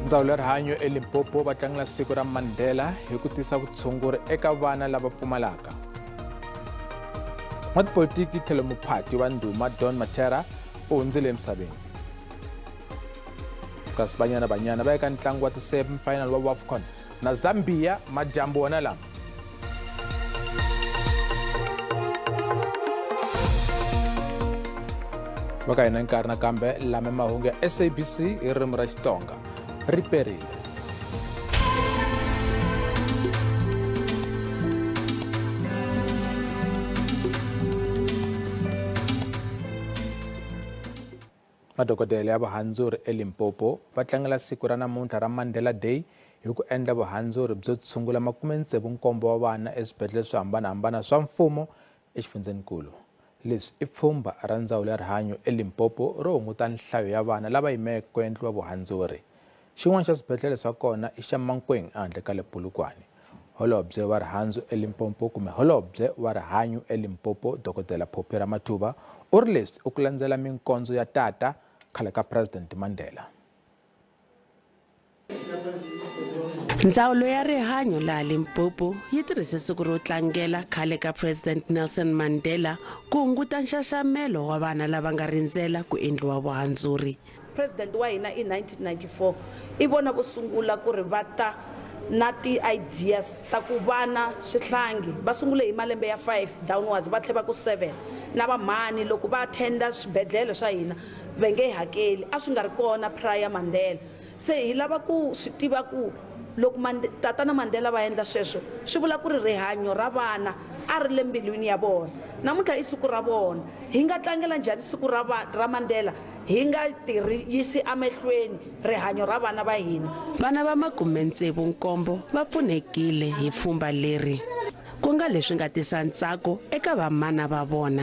Ndzawulo ya rihanyo eLimpopo va tlangela siku ra Mandela hi ku tisa vutshunguri eka vana lava pfumalaka. N'watipolitiki tlhelo muphati wa ndhuma Don Mattera u hundzile emisaveni. Kasi Banyana Banyana va eka ntlangu wa ti-semifinal wa WAFCON na Zambia madyambu wona lama. Va ka hina nkarhi nakambe lama mahungu ya SABC hi ririmi ra Xitsonga ri perile. Madokodela ya vuhandzuri eLimpopo va tlangela siku ra namuntlha ra Mandela Day hi ku endla vuhandzuri byo tshungula 67 wa vana eswibedhlele swo hambanahambana swa mfumo exifundzhenikulu. Leswi i pfhumba ra ndzawulo ya rihanyo eLimpopo ro hunguta nhlayo ya vana lava yimeke ku endliwa vuhandzuri. Xin'wana xa swibedhlele swa kona i xa Mankweng ehandle ka le Polokwane. Holobye wa rihanyo eLimpopo kumbe holobye wa rihanyo eLimpopo Dokodela Phophi Ramathuba u ri leswi i ku landzela minkondzo ya tata khale ka President Mandela. Ndzawulo ya rihanyo laha Limpopo yi tirhise siku ro tlangela khale ka President Nelson Mandela ku hunguta nxaxamelo wa vana lava nga rindzela ku endliwa vuhandzuri. President wa hina i 1994 i vona vo sungula ku ri va ta na ti-ideas ta ku vana swihlangi va sungule hi malembe ya 5 downwards va tlhela va ku 7 na vamhani loko va attenda swibedhlele swa hina va nge hakeli a swi nga ri kona prior Mandela. Se hi lava ku swi tiva ku loko tatana Mandela va endla sweswo swi vula ku ri rihanyo ra vana a ri le mbilwini ya vona. Namuntlha i siku ra vona, hi nga tlangela njhani siku ra Mandela hi nga tirhisi emehlweni rihanyo ra vana va hina? Vana va 67 va pfunekile hi pfhumba leri, ku nga leswi nga tisa ntsako eka vamana va vona.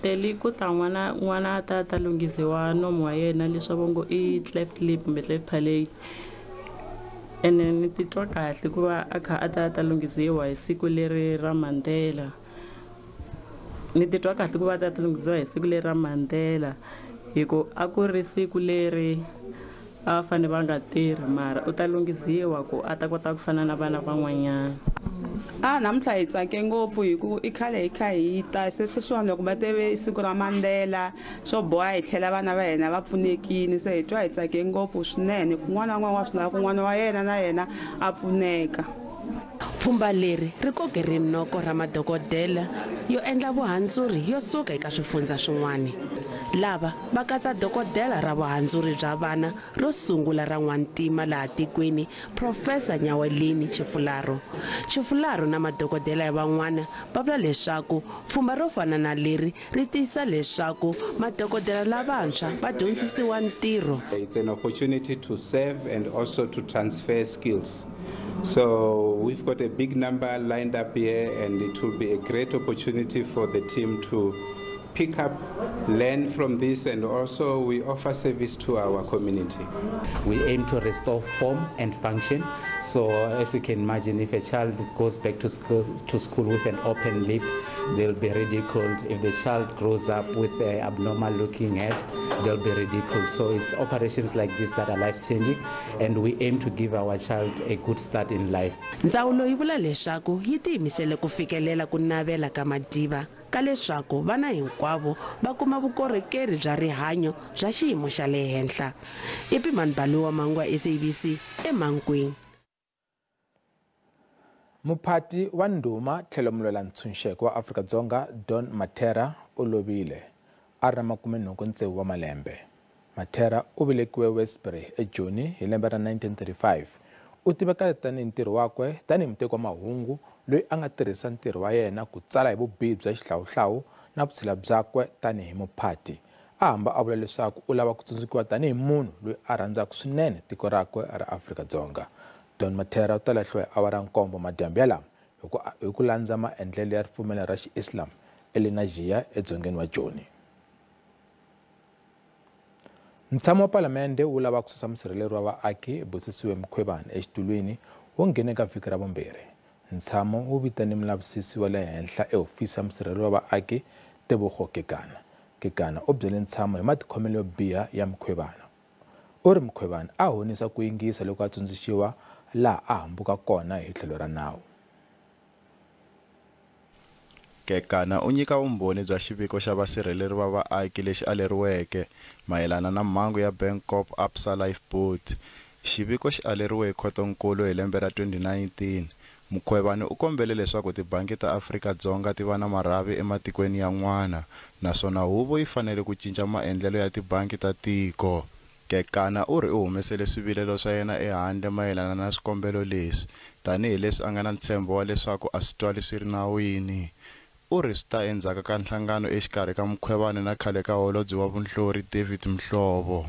Teli ku ta n'wana a ta lunghisiwa nomu wa yena leswi va ngo i cleft lip kumbe cleft palate. Ene ni titwa kahle ku va a kha a ta lunghisiwa hi siku leri ra Mandela. Ni titwa kahle ku va a ta lunghisiwa hi siku leri ra Mandela hi ku a ku ri siku leri a va fanele va nga tirhi mara u ta lunghisiwa ku a ta kota ku fana na vana van'wanyana. Namuntlha hi tsake ngopfu hi ku i khale hi kha hi ta se sweswiwani loko va teve siku ra Mandela swo boha hi tlhela vana va hina va pfunekile, se hi twa hi tsake ngopfu swinene ku n'wana un'wana wa swi lava ku n'wana wa yena na yena a pfuneka. Pfhumba leri ri koke rinoko ra madokodela yo endla vuhandzuri yo suka eka swifundza swin'wana. Lava va katsa dokodela ra vuhandzuri bya vana ro sungula ra n'wantima laha tikweni Professor Nyawelini Tshifularo. Tshifularo na madokodela ya van'wana va vula leswaku pfhumba ro fana na leri ri tiyisa leswaku madokodela lavantshwa va dyondzisiwa ntirho. It's an opportunity to serve and also to transfer skills. So we've got a big number lined up here, and it will be a great opportunity for the team to pick up, learn from this, and also we offer service to our community. We aim to restore form and function. So as you can imagine, if a child goes back to school with an open lip, they'll be ridiculed. If the child grows up with an abnormal looking head, they'll be ridiculed. So it's operations like this that are life-changing, and we aim to give our child a good start in life. Ndzawulo yi vula leswaku yi tiyimisele ku fikelela ku navela ka Madiba ka leswaku vana hinkwavo va kuma vukorhokeri bya rihanyo bya xiyimo xa le henhla. I Pimani Baluwa Mangwa, SABC eMankweng. Muphati wa ndhuma tlhelo mulwela ntshunxeko wa Afrika-Dzonga Don Mattera u lovile a ri na 86 wa malembe. Mattera u velekiwe Westbury eJoni hi lembe ra 1935. U tiveka tanihi ntirho wakwe tanihi muteki wa mahungu loyi a nga tirhisa ntirho wa yena ku tsala hi vubihi bya xihlawuhlawu na vutshila byakwe tanihi muphati. A hamba a vula leswaku u lava ku tsundzukiwa tanihi munhu loyi a rhandzaka swinene tiko rakwe ra Afrika-Dzonga. Don Mattera u ta lahliwa hi awara 7 madyambu ya lama hi ku landza maendlelo ya ripfumelo ra Xiislam eLenajiya edzongeni wa Joni. Ntshamo wa Palamende wu lava ku susa musirheleri wa vaaki Busisiwe Mkhwebane exitulwini wo nghena eka vhiki ra vumbirhi. Ntshamo wu vitane mulavisisi wa le henhla ehofisi ya musirheleri wa vaaki Tebogo Kekana. Kekana u byele ntshamo hi matikhomelo yo biha ya Mkhwebane. U ri Mkhwebane a honisa ku yingisa loko a tsundzuxiwa laha a hambuka kona hi tlhelo ra nawu. Kekana u nyika vumbhoni bya xiviko xa vasirheleri va vaaki lexi aleriweke mayelana na mhangu ya Bankorp Absa Lifeboat. Xiviko xi aleriwe hi khotonkulu hi lembe ra 2019. Mkhwebane u kombele leswaku tibangi ta Afrika-Dzonga ti va na marhavi ematikweni yan'wana naswona huvo yi fanele ku cinca maendlelo ya tibangi ta tiko. Kekana u ri u humesele swivilelo swa yena ehandle mayelana na swikombelo leswi, tanihileswi a nga na ntshembo wa leswaku a swi twali swi ri nawini. U ri swi ta endzhaku ka nhlangano exikarhi ka Mkhwebane na khale ka holobye wa vunhlori David Mhlobo.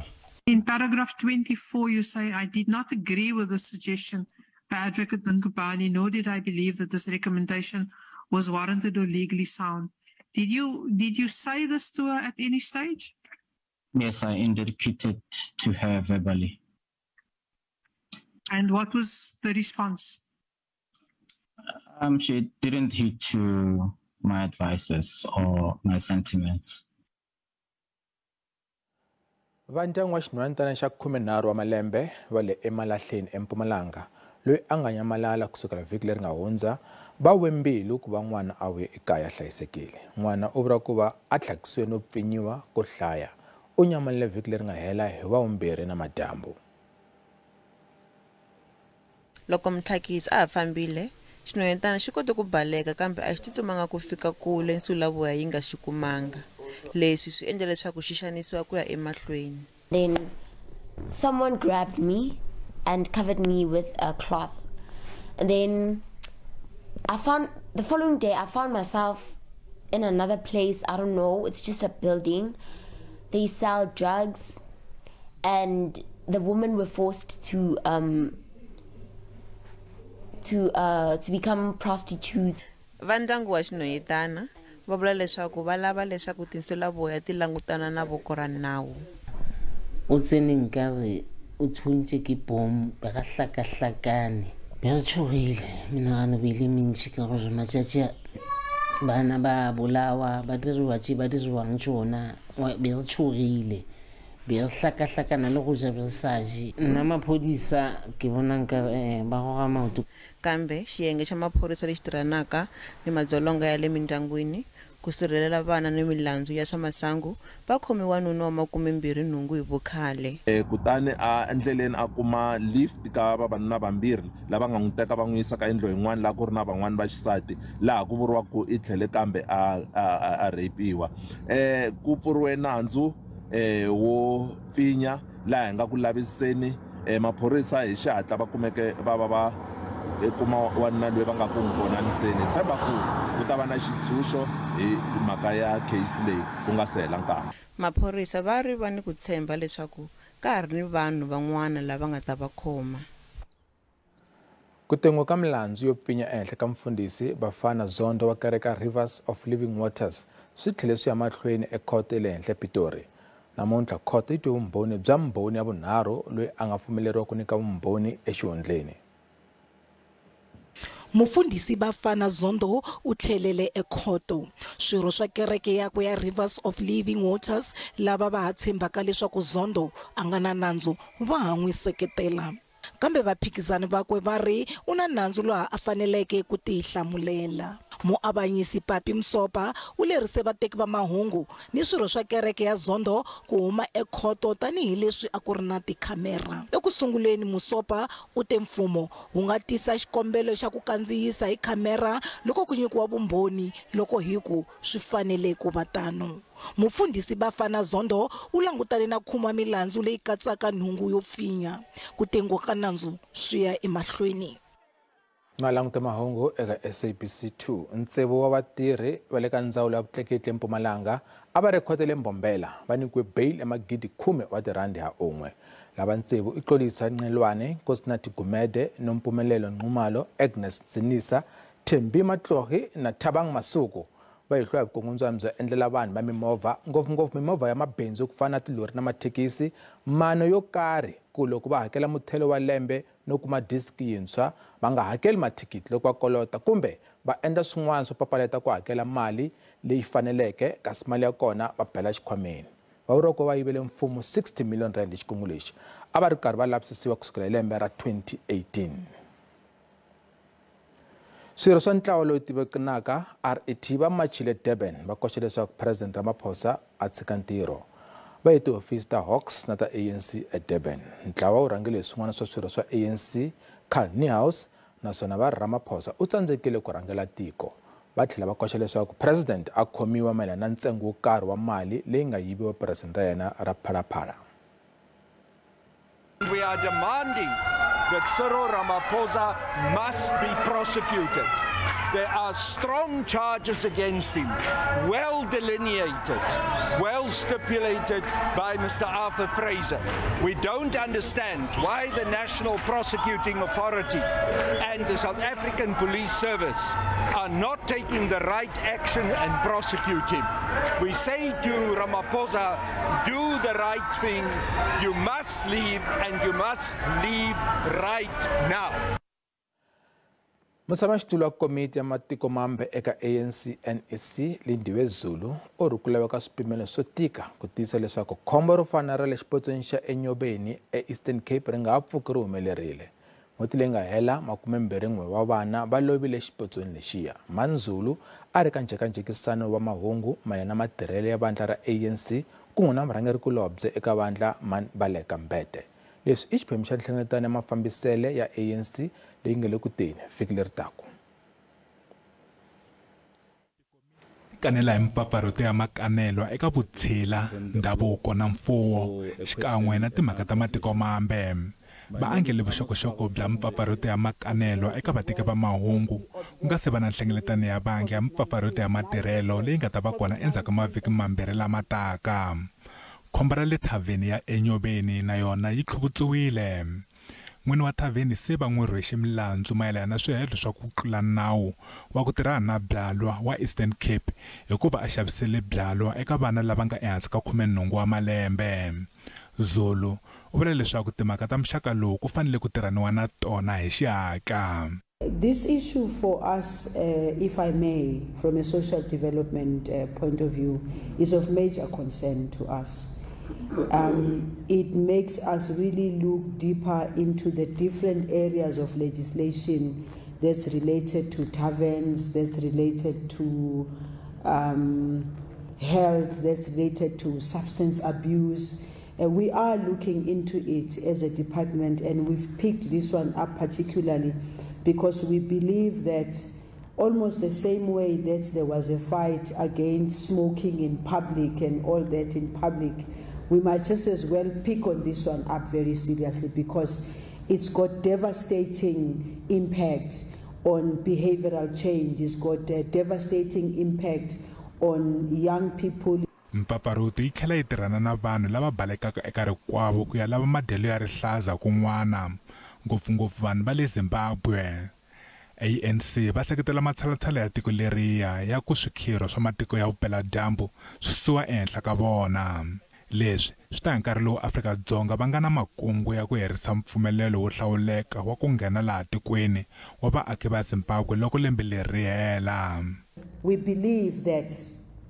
In paragraph 24 you say, I did not agree with the suggestion by Advocate Ngubane, nor did I believe that this recommendation was warranted or legally sound. Did you say this to her at any stage? Yes, I indicated to her verbally. And what was the response? She didn't heed to my advices or my sentiments. Va ndyangu wa xinhwanyetana xa 13 wa malembe va le eMalahleni eMpumalanga loyi a nga nyamalala kusukela vhiki leri nga hundza va we mbilu ku va n'wana a vuye ekaya hlayisekile. N'wana u vula ku va a tlhakisiwe no pfinyiwa ko hlaya. U nyamalale vhiki leri nga hela hi wa 2 na madyambu. Loko mutlhakisi a ha fambile, xinhwanyetana xi kote ku baleka kambe a xi tsutsumanga ku fika kule nsulavoya yi nga xi kumanga. Leswi swi endla leswaku xi xanisiwa ku ya emahlweni. Then someone grabbed me and covered me with a cloth. And then I found the following day I found myself in another place. I don't know, it's just a building. They sell drugs, and the women were forced to become prostitutes. Va ndyangu wa xinhwanyetana va vula leswaku va lava leswaku tinsulavoya ti langutana na voko ra nawu. O tsene nkare o thuntse ke bomo ga hlakahlakane. Be re tshogile menagano bile mentši ka gore matšatši bana ba bolawa ba diriwa tše ba diriwang tšona, be re tshogile be re hlakahlakana le go ja be re sa je. Nna maphodisa ke bona nkare ba goga maoto. Kambe xiyenge xa maphorisa lexi tirhanaka ni madzolonga ya le mindyangwini ku sirhelela vana ni milandzu ya swa masangu va khomi wanuna wa 28 hi vukhale. Kutani a endleleni a kuma lift ka vavanuna vambirhi lava nga n'wi teka va n'wi yisa ka yindlu yin'wana laha ku ri na van'wani va xisati laha ku vuriwaka ku i tlhele kambe a rapiwa. Ku pfuriwe nandzu wo pfinya laha hi nga ku laviseni maphorisa hi xihatla va kumeke va va va kuma wanuna loyi va nga ku n'wi vonaniseni. Hi tshemba ku ku ta va na xitshunxo hi mhaka ya case leyi ku nga se hela nkarhi. Maphorisa va ri va ni ku tshemba leswaku ka ha ri ni vanhu van'wana lava nga ta va khoma. Ku tengiwa ka milandzu yo pfinya ehenhla ka mufundhisi Bafana Zondo wa kereke Rivers of Living Waters swi tlhele swi ya mahlweni ekhoto ya le henhla ePitori. Namuntlha khoto yi twe vumbhoni bya mbhoni ya vunharhu loyi a nga pfumeleriwa ku nyika vumbhoni exihundleni. Mufundhisi Bafana Zondo u tlhelele ekhoto. Swirho swa kereke yakwe ya Rivers of Living Waters lava va ha tshembaka leswaku Zondo a nga na nandzu va ha n'wi seketela. Kambe vaphikizani vakwe va ri u na nandzu lowu a faneleke ku tihlamulela. Muavanyisi Papi Msopa u lerise vateki va mahungu ni swirho swa kereke ya Zondo ku huma ekhoto tanihileswi a ku ri na tikhamera. Eku sunguleni Musopa u te mfumo wu nga tisa xikombelo xa ku kandziyisa hi khamera loko ku nyikiwa vumbhoni loko hi ku swi fanele ku va tano. Mufundhisi Bafana Zondo u langutane na khuma milandzu leyi katsaka nhungu yo pfinya. Ku tengiwa ka nandzu swi ya emahlweni. Malanguta mahungu eka SABC 2. Ntsevu wa vatirhi va le ka ndzawulo ya vutleketli eMpumalanga a va rhekhotele Mbombela va nyikiwe bail ya magidi 10 wa tirhandi ha un'we. Lava ntsevu i Xolisa Ncelwane, Nkosinathi Gumede, Nompumelelo Nxumalo, Agnes Zinisa, Thembi Matlohi na Thabang Masuku. Va hehliwa hi vukungundzwana byo endlela vanhu va mimovha, ngopfungopfu mimovha ya mabindzu ku fana na tilori na mathekisi, mano yo karhi ku loko va hakela muthelo wa lembe no kuma diski yintshwa va nga hakeli mathikithi loko va kolota kumbe va endla swin'wana swo papalata ku hakela mali leyi faneleke kasi mali ya kona va bela xikhwameni. Va vuriwa ku va yivele mfumo 60 million rand hi xikungu lexi. A va ri karhi va lavisisiwa kusukela hi lembe ra 2018. Swirho swa ntlawa lowu tivekanaka RET va machile Durban va koxa leswaku President Ramaphosa a tshika ntirho. Va ye tihofisi ta Hawks na ta ANC eDurban. Ntlawa wu rhangile hi swin'wana swa swirho swa ANC Carl Niehaus, naswona va Ramaphosa u tsandzekile ku rhangela tiko. Va tlhela va koxa leswaku President a khomiwa mayelana na ntsengo wo karhi wa mali leyi nga yiviwa purasini ra yena ra Phalaphala. We are demanding that Cyril Ramaphosa must be prosecuted. There are strong charges against him, well delineated, well stipulated by Mr. Arthur Fraser. We don't understand why the National Prosecuting Authority and the South African Police Service are not taking the right action and prosecute him. We say to Ramaphosa, do the right thing. You must leave, and you must leave right now. Mutshamaxitulu wa komiti ya matiko mambe eka ANC NEC Lindiwe Zulu u ri ku laveka swipimelo swo tika ku tiyisa leswaku khombo ro fana ra le xipotsweni xa Enyobeni eEastern Cape ri nga ha pfuki ri humelerile. N'hweti leyi nga hela 21 wa vana va lovile xipotsweni lexiya. Manzulu a ri ka njhekanjhekisano wa mahungu mayelana na matirhelo ya vandla ra ANC kun'we na murhangerikulobye eka vandla Baleka Mbete. Leswi i xiphemu xa nhlengeletano ya mafambisele ya ANC leyi nga le ku teni vhiki leri taka. Kanela hi mpfapfarhuto ya makanelwa eka vutshila, ndhavuko na mfuwo, xikan'we na timhaka ta matiko mambe. Va angele vuxokoxoko bya mpfapfarhuto ya makanelwa eka vateki va mahungu ku nga se va na nhlengeletano ya vandla ya mpfapfarhuto ya matirhelo leyi nga ta va kona endzhaku ka mavhiki mambirhi lama taka. Khombo ra le thavheni ya Enyobeni na yona yi tlhuvutsiwile. N'wini wa thavheni se va n'wi rhwexe milandzu mayelana na swihehlo swa ku tlula nawu wa ku tirhana na byalwa wa Eastern Cape hikuva a xavisele byalwa eka vana lava nga ehansi ka 18 wa malembe. Zulu u vula leswaku timhaka ta muxaka lowu ku fanele ku tirhaniwa na tona hi xihatla. This issue for us, if I may, from a social development point of view, is of major concern to us. It makes us really look deeper into the different areas of legislation that's related to taverns, that's related to health, that's related to substance abuse. We are looking into it as a department, and we've picked this one up particularly because we believe that almost the same way that there was a fight against smoking in public and all that in public, we might just as well pick on this one up very seriously because it's got devastating impact on behavioral change, it's got a devastating impact on young people. Mpfapfarhuto yi tlhela yi tirhana na vanhu lava balekaka eka rikwavo ku ya lava madyelo ya rihlaza kun'wana, ngopfungopfu vanhu va le Zimbabwe. ANC va seketela matshalatshala ya tiko leriya ya ku swikhirho swa matiko ya vupeladyambu swi susiwa ehenhla ka vona. Leswi swi ta hi nkarhi lowu Afrika-Dzonga va nga na makungu ya ku herisa mpfumelelo wo hlawuleka wa ku nghena laha tikweni wa vaaki va Zimbabwe loko lembe leri ri hela. We believe that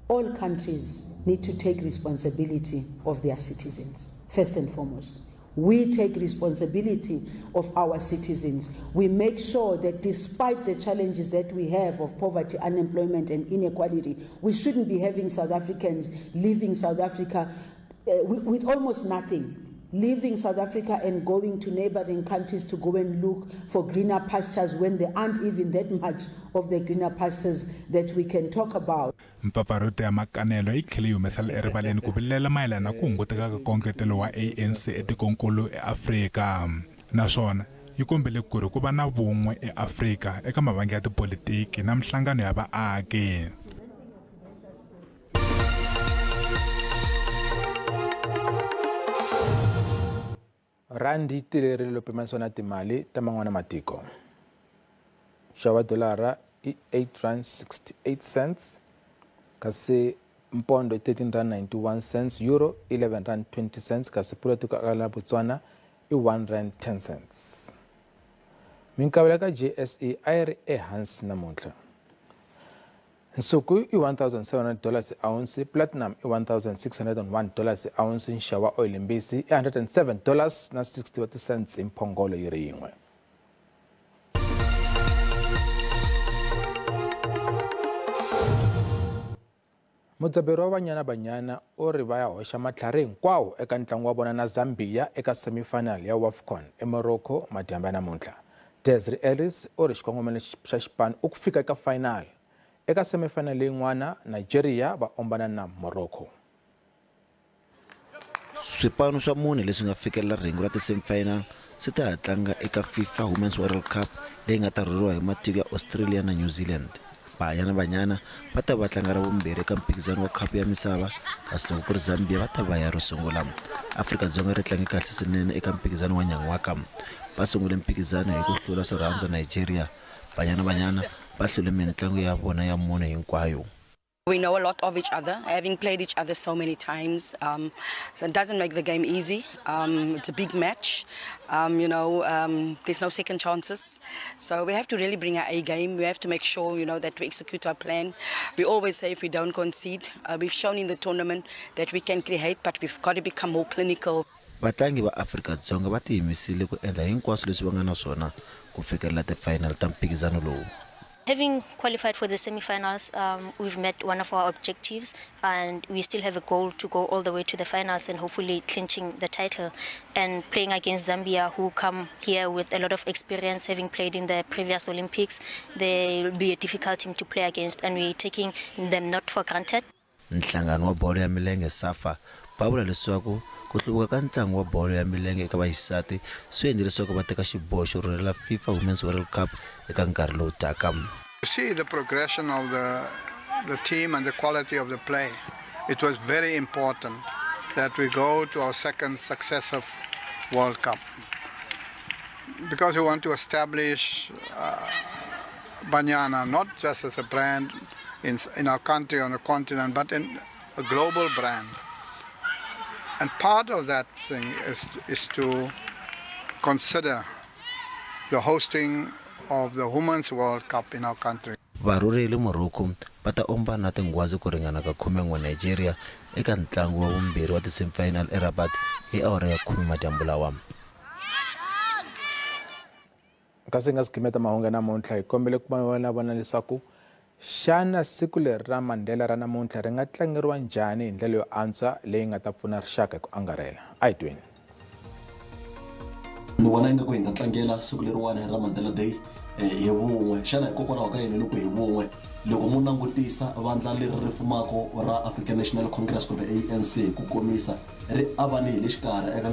all countries need to take responsibility of their citizens, first and foremost. We take responsibility of our citizens. We make sure that despite the challenges that we have of poverty, unemployment and inequality, we shouldn't be having South Africans leaving South Africa with almost nothing, leaving South Africa and going to neighboring countries to go and look for greener pastures when there aren't even that much of the greener pastures that we can talk about. Mpfapfarhuto ya makanelo yi tlhele yi humesela erivaleni ku vilela mayelana na ku hunguteka ka nkongetelo wa ANC etikonkulu eAfrika, naswona yi kombele ku ri ku va na vun'we eAfrika eka mavandla ya tipolitiki na minhlangano ya vaaki. Randi yi tilerile loko pimanisiwa na timali ta man'wana matiko. Nxavo wa dolara i R8.68, kasi mpondo i R13.91, euro R11.20, kasi pula tiko la Botswana i R1.10. Minkavelo ka JSE a yi ri ehansi namuntlha. Nsuku i $1,700 ounce, platinum i $1,601 ounce, nxavo wa oyili mbisi i $107.60 hi mphongolo yi ri yin'we. Mudzaberi wa Banyana Banyana u ri va ya hoxa matlhari hinkwawo eka ntlangu wa vona na Zambia eka semifinal ya WAFCON eMorocco madyambu ya namuntlha. Desiree Ellis u ri xikongomelo xa xipano i ku fika eka final. Eka semifinal leyin'wana, Nigeria va ombana na Morocco. Swipano swa mune leswi nga fikelela rhengu ra ti-semifinal swi ta ha tlanga eka FIFA Women's World Cup leyi nga ta rhurhiwa hi matiko ya Australia na New Zealand. Banyana Banyana va ta va tlanga ra vumbirhi eka mphikizano wa khapu ya misava, kasi loko ku ri Zambia va ta va ya ro sungula. Afrika-Dzonga ri tlange kahle swinene eka mphikizano wa nyan'waka. Va sungule mphikizano hi ku hlula swirhandzu Nigeria. Banyana Banyana va hlule mintlangu ya vona ya mune hinkwayo. We know a lot of each other, having played each other so many times. So it doesn't make the game easy. It's a big match. There's no second chances. So we have to really bring our A game. We have to make sure, that we execute our plan. We always say if we don't concede, we've shown in the tournament that we can create, but we've got to become more clinical. Vatlangi va Afrika-Dzonga va tiyimisile ku endla hinkwaswo leswi va nga na swona ku fikelela ti-final ta mphikizano lowu. Having qualified for the semi-finals, we've met one of our objectives, and we still have a goal to go all the way to the finals and hopefully clinching the title. And playing against Zambia, who come here with a lot of experience, having played in the previous Olympics, they will be a difficult team to play against, and we're taking them not for granted. Nhlangano wa bolo ya milenge SAFA va vula leswaku ku hluvuka ka ntlangu wa bolo ya milenge eka vaxisati swi endle leswaku va teka xiboho xo rhurhela FIFA Women's World Cup eka nkarhi lowu taka. You see the progression of the team and the quality of the play. It was very important that we go to our second successive World Cup because we want to establish Banyana not just as a brand in our country, on the continent, but in a global brand. And part of that thing is to consider the hosting of the Women's World Cup in our country. Varhurheli Morocco va ta ombana na tinghwazi ku ringana ka 11 Nigeria eka ntlangu wa vumbirhi wa ti-semifinal eRabat hi awara ya 10 madyambu lawa. Kasi nga sigimeta mahungu namuntlha hi kombele ku vona vona leswaku xana siku leri ra Mandela ra namuntlha ri nga tlangeriwa njhani hi ndlela yo antswa leyi nga ta pfuna rixaka hi ku angarhela. A hi tweni. Ni vona ingaku hi nga tlangela siku leriwani ra Mandela Day hi vun'we. Xana hikokwalaho ka yini ni ku hi vun'we? Loko mu langutisa vandla leri ri fumaka ra African National Congress kumbe ANC hi ku komisa ri avane hi le xikarhi eka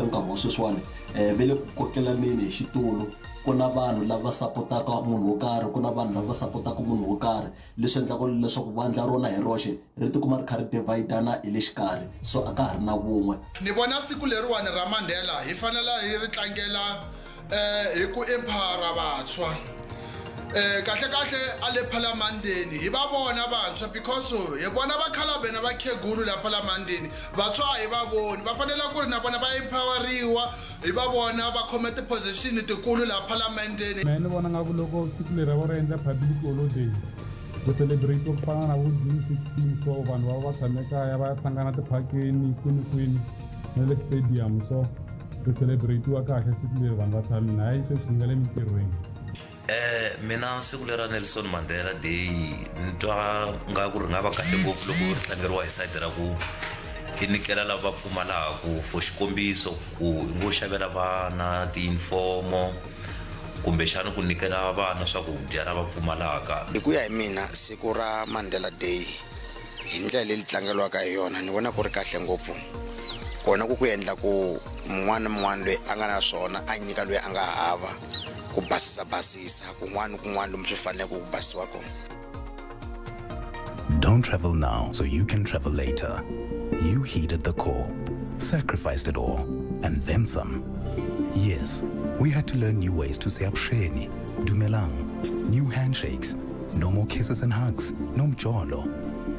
nkarhi wa sweswiwani, va le ku kokelaneni hi xitulu. Ku na vanhu lava sapotaka munhu wo karhi, ku na vanhu lava sapotaka munhu wo karhi, leswi endlaka leswaku vandla rona hi roxe ri tikuma ri kha ri dividana hi le xikarhi, so a ka ha ri na vun'we. Ni vona siku leriwani ra Mandela hi fanele hi ri tlangela hi ku empowera vantshwa. Kahle kahle a le phalamandeni hi va vona vantshwa because hi vona vakhalabye na vakhegulu la phalamandeni, vantshwa a hi va voni, va fanele ku ri na vona va empoweriwa hi va vona va khome ti-position tikulu la phalamendeni. Mehe ni vona nga ku loko siku leri va ri endla public holiday ku celebrate ku fana na vo June 16, so vanhu va tshame kaya va ya hlangana tiphakeni kwini kwini na le stadium, so ri celebrate-iwa kahle siku leri vanhu va tshamile, hayi sweswi hi nga le mintirhweni. Mina siku lera Nelson Mandela Day ni twa nga ku ri nga va kahle ngopfu loko ri tlangeriwa hi sayiti ra ku i nyikela lava pfumalaku, for xikombiso ku i ngo xavela vana tiyunifomo kumbexana ku nyikela vana swakudya lava pfumalaka. Hi ku ya hi mina siku ra Mandela Day hi ndlela leyi tlangeriwaka hi yona ni vona ku ri kahle ngopfu, kona ku endla ku mun'wana na mun'wana loyi a nga na swona a nyika loyi a nga hava, ku basisa basisa kun'wana kun'wana lomu swi faneleke ku basiwa kona. Don't travel now so you can travel later. You heeded the call, sacrificed it all, and then some. Yes, we had to learn new ways to say apsheni, dumelang, new handshakes, no more kisses and hugs, no mjolo.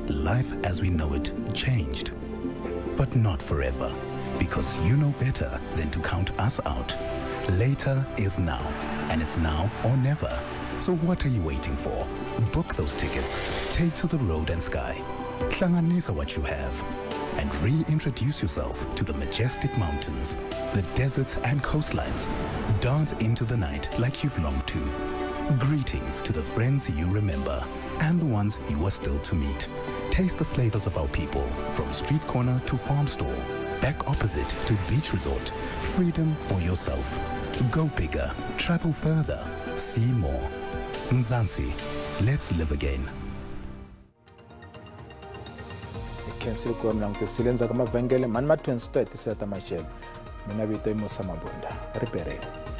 Life as we know it changed. But not forever, because you know better than to count us out. Later is now, and it's now or never. So what are you waiting for? Book those tickets. Take to the road and sky. Hlanganisa what you have and reintroduce yourself to the majestic mountains, the deserts and coastlines. Dance into the night like you've longed to. Greetings to the friends you remember and the ones you are still to meet. Taste the flavors of our people from street corner to farm store, back opposite to beach resort. Freedom for yourself. Go bigger, travel further, see more. Mzansi, let's live again. Khensile ku va mi langutisile endzhaku mavhengele mhani mathonsi to hetisela ta maxelo. Mina vito i Musa Mabunda, ri perile.